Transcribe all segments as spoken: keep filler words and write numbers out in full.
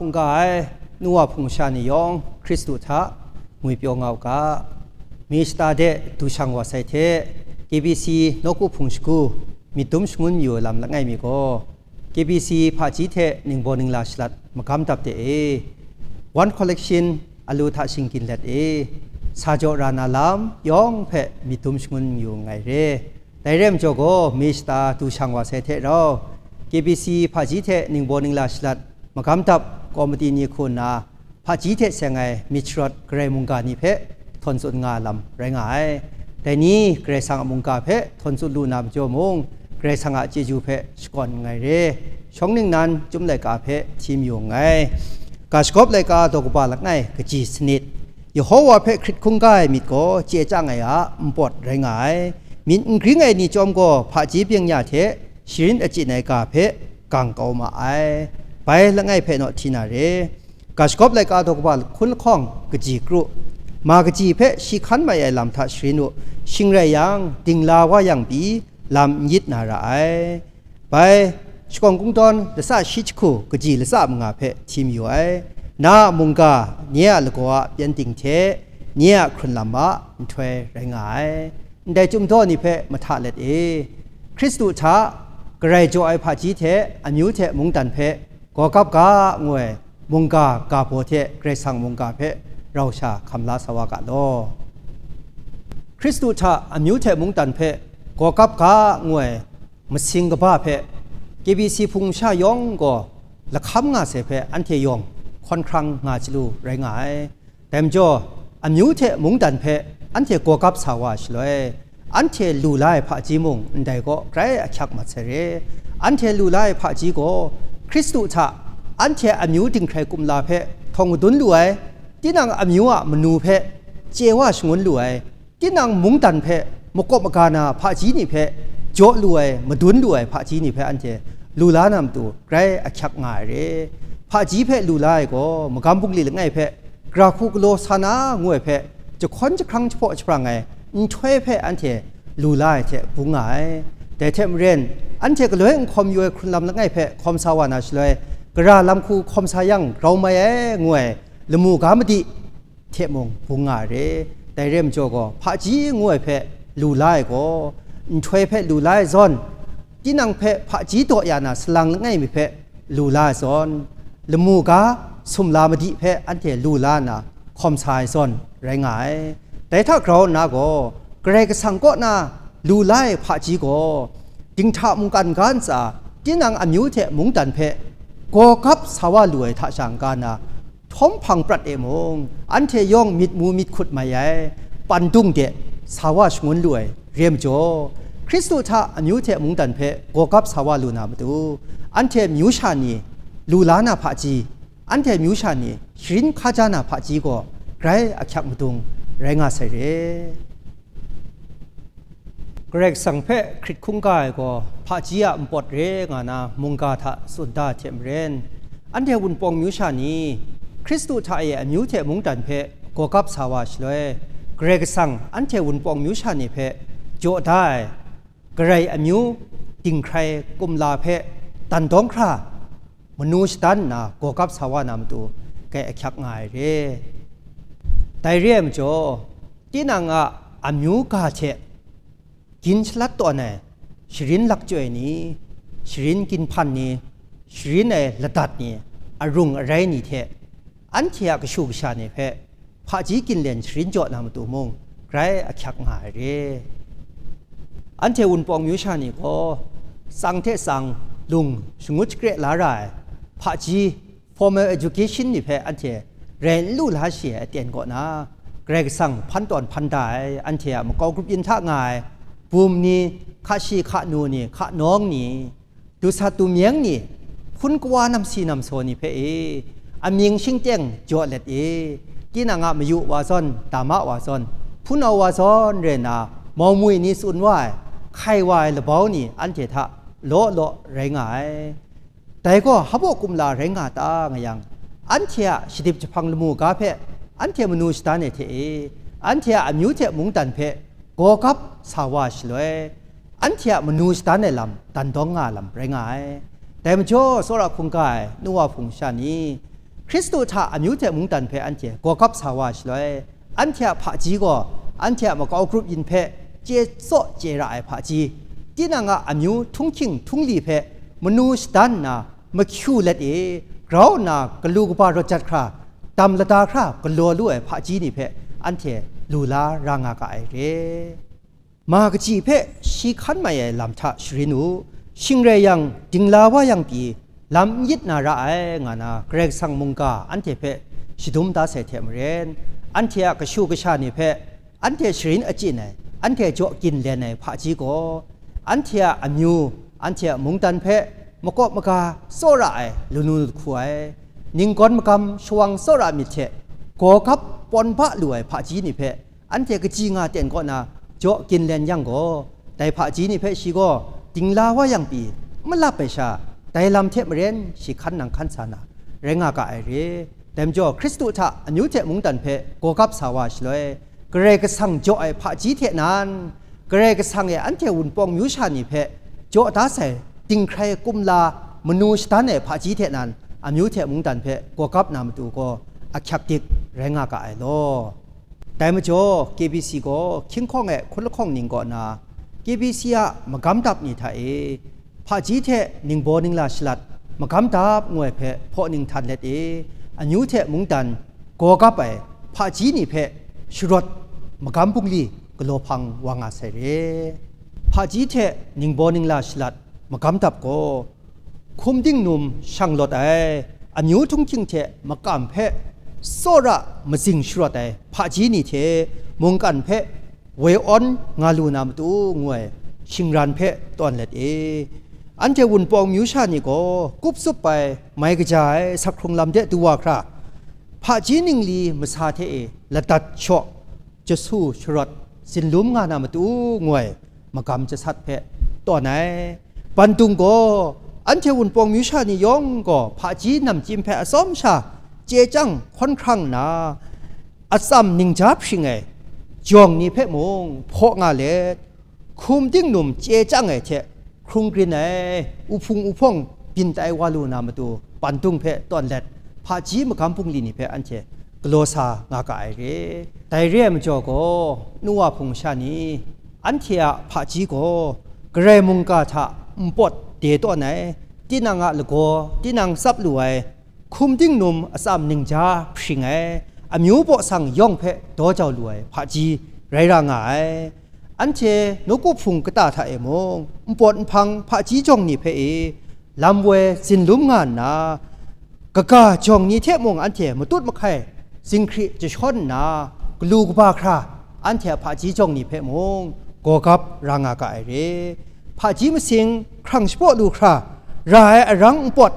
N ga ai nu wa hpung sha ni yawng Hkristu hta ngwipyaw nga u ga. Mi shata de du shang wa sai hte, K B C nawku hpung shagu myit dum shangun yu ai lam langai mi gaw, K B C hpaji hte ningbaw ningla shalat magam dap de e, One Collection alu hta shingkyin let e, sa jaw ra na lam yawng hpe myit dum shangun yu nngai re. Dai re ai majaw gaw, mi shata du shang wa sai hte rau, K B C hpaji hte ningbaw ningla shalat magam dap kawmati ni hku nna, hpaji hte seng ai myit sharawt Karai mungga ni hpe htawn tsun nga lam rai nga ai. Dai ni Karai Kasang a mungga hpe htawn tsun lu na majaw mung, Karai Kasang a chyeju hpe shakawn nngai re. Shawng ningnan chyum laika hpe hti mayu nngai. Ga shagawp laika daw kaba langai kaji sanit. Yehowa hpe hkrit hkungga ai myit gaw chye chyang ai a npawt rai nga ai. Myit n gring ai ni chyawm gaw hpaji byeng-ya hte sharin achyin ai ga hpe gang kau ma ai. Bai langai hpe naw hti na re. Ga shagawp laika daw kaba hkun lahkawng kaji kru, ma kaji hpe shi hkan mai ai lam hta sharin u, shing rai yang, dingla wa yang pyi, lam n yit na ra ai. Bai, shakawng kungdawn latsa shi jahku kaji latsa manga hpe hti mayu ai. Na a mungga, nye a lagaw a pyengdin hte, nye a hkrun lam a nhtoi rai nga ai. Ndai chyum daw ni hpe mahta let e, Hkristu hta, Karai jaw ai hpaji hte amyu hte mungdan hpe gaw gap ga ngu ai mungga ga baw hte Karai Kasang mungga hpe rau sha hkam la sa wa ga law. Hkristu hta amyu hte mungdan hpe gaw gap ga ngu ai masing kaba hpe K B C hpung sha yawng gaw lahkam nga sai hpe anhte yawng hkawn hkrang nga chyalu rai nga ai. Dai majaw, amyu hte mungdan hpe anhte gaw gap sa wa ai shaloi, anhte lu la ai hpaji mung ndai kaw grai ahkyak mat sai re. Anhte lu la ai hpaji gaw, Hkristu hta anhte amyu dinghkrai kumla hpe htawng madun lu ai, tinang amyu a manu hpe chye wa shangun lu ai, tinang mungdan hpe makawp maga na hpaji ni hpe jaw lu ai, madun lu ai hpaji ni hpe anhte lu la na matu grai ahkyak nga ai re. Hpaji hpe lu la ai gaw, magam bungli langai hpe, gara hku galaw sa na ngu ai hpe, jahkawn jahkrang jahpaw jahprang ai nhtoi hpe anhte lu la ai hte bung nga ai. Dai hte maren, anhte galoi n hkawm yu ai hkrun lam langai hpe hkawm sa wa na shaloi, gara lam hku hkawm sa yang grau mai ai ngu ai lamu ga madi hte mung bung nga ai re. Dai re ai majaw gaw, hpaji ngu ai hpe lu la ai gaw, nhtoi hpe lu la ai zawn, tinang hpe hpaji daw ya na salang langai mi hpe lu la ai zawn, lamu ga sumla madi hpe anhte lu la nna hkawm sa ai zawn rai nga ai. Dai hta grau nna gaw, Karai Kasang kaw na lu la ai hpaji gaw, dinghta mungkan ga ntsa, tinang amyu hte mungdan hpe gaw gap sa wa lu ai hta sha n-ga nna, htawm hpang prat e mung, anhte yawng myit mu myit hkut mai ai, pandung de sa wa shangun lu ai re ai majaw, Hkristu hta amyu hte mungdan hpe gaw gap sa wa lu na matu, anhte myu sha ni lu la na hpaji, anhte myu sha ni sharin hkaja na hpaji gaw grai ahkyak madung rai nga sai re. Karai Kasang hpe hkrit hkungga ai gaw hpaji a npawt re nga na mungga hta tsun da ai hte maren, anhte Wunpawng myu sha ni Hkristu hta e amyu hte mungdan hpe gaw gap sa wa shaloi, Karai Kasang anhte Wunpawng myu sha ni hpe jaw da ai, Karai amyu dinghkrai kumla hpe dan dawng hkra manu shadan nna gaw gap sa wa na matu, kai ahkyak nga ai re. Dai re ai majaw, tinang a amyu ga hte gin shalat tawn ai, sharin lakchyoi ni, sharin ginhpan ni, sharin ai ladat ni, arung arai ni hte, anhte a kashu kasha ni hpe hpaji ginlen sharin jaw na matu mung, grai ahkyak nga ai re. Anhte Wunpawng myu sha ni gaw, tsang hte tsang lung shangut shakre la ra ai hpaji, formal education ni hpe anhte rai n lu la shi ai aten kaw na, Karai Kasang hpan tawn hpan da ai, anhte a makau grup yin hta nga ai bum ni, hka shi hka nu ni, hka nawng ni, dusat dumyeng ni, hpun kawa namsi namsaw ni hpe e, amying shingteng jaw let e, tinang a mayu wa zawn, dama wa zawn, hpunau wa zawn rai nna, maumwi ni tsun wa ai, hkai wa ai labau ni anhte hta law law rai nga ai. Dai gaw hpa baw kumla rai nga ta nga yang, anhte a shadip jahpang lamu ga hpe anhte manu shadan ai hte e, anhte a amyu hte mungdan hpe gaw gap sa wa shaloi, anhte a manu shadan ai lam dan dawng nga lam rai nga ai. Dai majaw, tsawra hkungga ai nu wa hpung sha ni, Hkristu hta amyu hte mungdan hpe anhte gawgap sa wa shaloi, anhte a hpaji gaw anhte a makau grup yin hpe chye tsaw chye ra ai hpaji, tinang a amyu htunghking htunglyi hpe manu shadan nna mahkyu let e, grau nna galu kaba rawt jat hkra, dam lada hkra galaw lu ai hpaji ni hpe anhte lu la ra nga ga ai re. Ma kaji hpe shi hkan mai ai lam hta sharin u, shing rai yang, dingla wa yang pyi, lam n yit na ra ai, nga na Karai Kasang mungga anhte hpe shadum da sai hte maren, anhte a kashu kasha ni hpe anhte sharin achyin ai, anhte jaw ginlen ai hpaji gaw, anhte a amyu, anhte a mungdan hpe makawp maga tsawra ai lanu lahku ai, ninggawn magam shawang tsawra myit hte gawgap pawn ba lu ai hpaji ni hpe anhte kaji nga ten kaw na jaw ginlen yang gaw, dai hpaji ni hpe shi gaw dingla wa yang pyi, n malap ai sha, dai lam hte maren shi hkan nang hkan sa na, rai nga ga ai re. Dai majaw, Hkristu hta amyu hte mungdan hpe gawgap sa wa shaloi, Karai Kasang jaw ai hpaji hte nan, Karai Kasang e anhte Wunpawng myu sha ni hpe jaw da sai dinghkrai kumla manu shadan ai hpaji hte nan, amyu hte mungdan hpe gawgap na matu gaw ahkyak dik rai nga ga ai law. Dai majaw, K B C gaw hkying hkawng e hkun lahkawng ning kaw na, K B C a magam dap ni hta e, hpaji hte ningbaw ningla shalat, magam dap ngu ai hpe hpaw ning htan let e, amyu hte mungdan gawgap ai hpaji ni hpe sharawt magam bungli galaw hpang wa nga sai re. Hpaji hte ningbaw ningla shalat magam dap gaw, hkum dingnum shang lawt ai, amyu htunghking hte makam hpe tsawra mazing sharawt ai hpaji ni hte mungkan hpe woi awn nga lu na matu ngu ai shingran hpe tawn let e. Anhte Wunpawng myu sha ni gaw kup tsup ai, mai kaja ai, sak hkrung lam de du wa hkra, hpaji ningli masa hte e ladat shaw, jasu sharawt, zinlum nga na matu ngu ai magam jasat hpe tawn ai. Bandung gaw, anhte Wunpawng myu sha ni yawng gaw hpaji namchyim hpe atsawm sha chye chyang hkawn hkrang nna, atsam ningja hpring ai jawng ni hpe mung hpaw nga let, hkum dingnum chye chyang ai hte hkrung grin ai, uhpung uhpawng byin tai wa lu na matu, bandung hpe tawn let, hpaji magam bungli ni hpe anhte galaw sa nga ga ai re. Dai re ai majaw gaw, nu wa hpung sha ni, anhte a hpaji gaw Karai mungga hta npawt de tawn ai, tinang a lagaw, tinang tsap lu ai, hkum dingnum atsam ningja hpring ai, amyu baw sang yawng hpe daw jau lu ai hpaji rai ra nga ai. Anhte nawku hpung kata hta e mung, npawt nhpang hpaji jawng ni hpe e, lam woi zinlum nga nna, kaga jawng ni hte mung anhte matut mahkai zinghkri jashawn nna, galu kaba hkra, anhte a hpaji jawng ni hpe mung gawgap ra nga ga ai re. Hpaji masing hkrang shapraw lu hkra, ra ai arang npawt,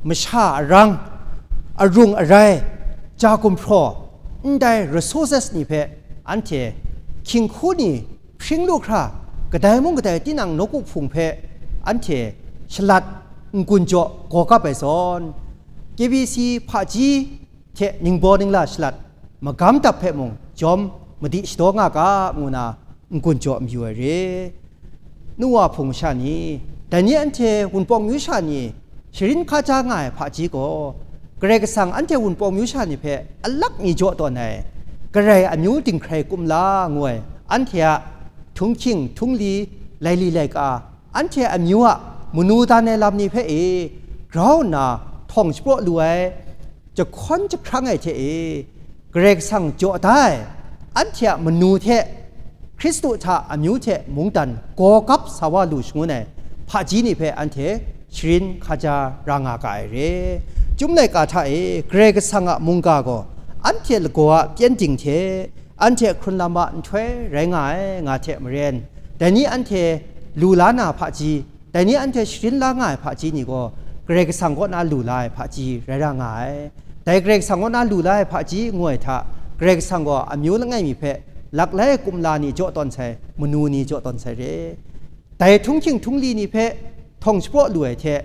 masha arang, arung arai, ja gumhpraw, ndai resources ni hpe anhte hkying hku ni hpring lu hkra, kadai mung kadai tinang nawku hpung hpe anhte shalat n-gun jaw gawgap ai zawn, K B C hpaji hte ningbaw ningla shalat magam dap hpe mung jawm madi shadaw nga ga, ngu na n-gun jaw mayu ai re. Nu wa hpung masha ni, dai ni anhte Wunpawng myu sha ni sharin hkaja nga ai hpaji gaw, Karai Kasang anhte Wunpawng myu sha ni hpe alak mi jaw tawn ai, Karai amyu dinghkrai kumla ngu ai, anhte a htunghking htunglyi, laili laika, anhte amyu a manu dan ai lam ni hpe e grau nna htawng shapraw lu ai, jahkawn jahkrang ai hte e, Karai Kasang jaw da ai, anhte a manu hte Hkristu hta amyu hte mungdan gawgap sa wa lu shangun ai hpaji ni hpe anhte sharin hkaja ra nga ga ai re. Chyum laika hta e Karai Kasang a mungga gaw anhte lagaw a pyengdin hte, anhte hkrun lam a nhtoi rai nga ai, nga hte maren, dai ni anhte lu la na hpaji, dai ni anhte sharin la nga ai hpaji ni gaw, Karai Kasang kaw na lu la ai hpaji rai ra nga ai. Dai Karai Kasang kaw na lu la ai hpaji ngu ai hta, Karai Kasang gaw amyu langai mi hpe lak lai kumla ni jaw tawn sai, manu ni jaw tawn sai re. Dai htunghking htunglyi ni hpe htawng shapraw lu ai hte,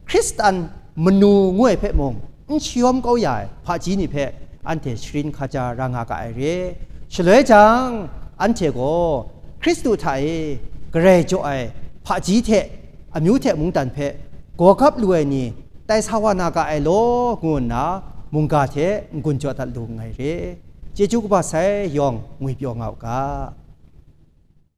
Hkristan manu ngu ai hpe mung n shayawm kau ya ai hpaji ni hpe anhte sharin hkaja ra nga ga ai re. Shaloi jang, anhte gaw Hkristu hta e garai jaw ai hpaji hte amyu hte mungdan hpe gawgap lu ai ni tai sa wa na ga ai law, ngu nna mungga hte n-gun jaw dat lu nngai re. Chyeju kaba sai yawng ngwipyaw nga u ga.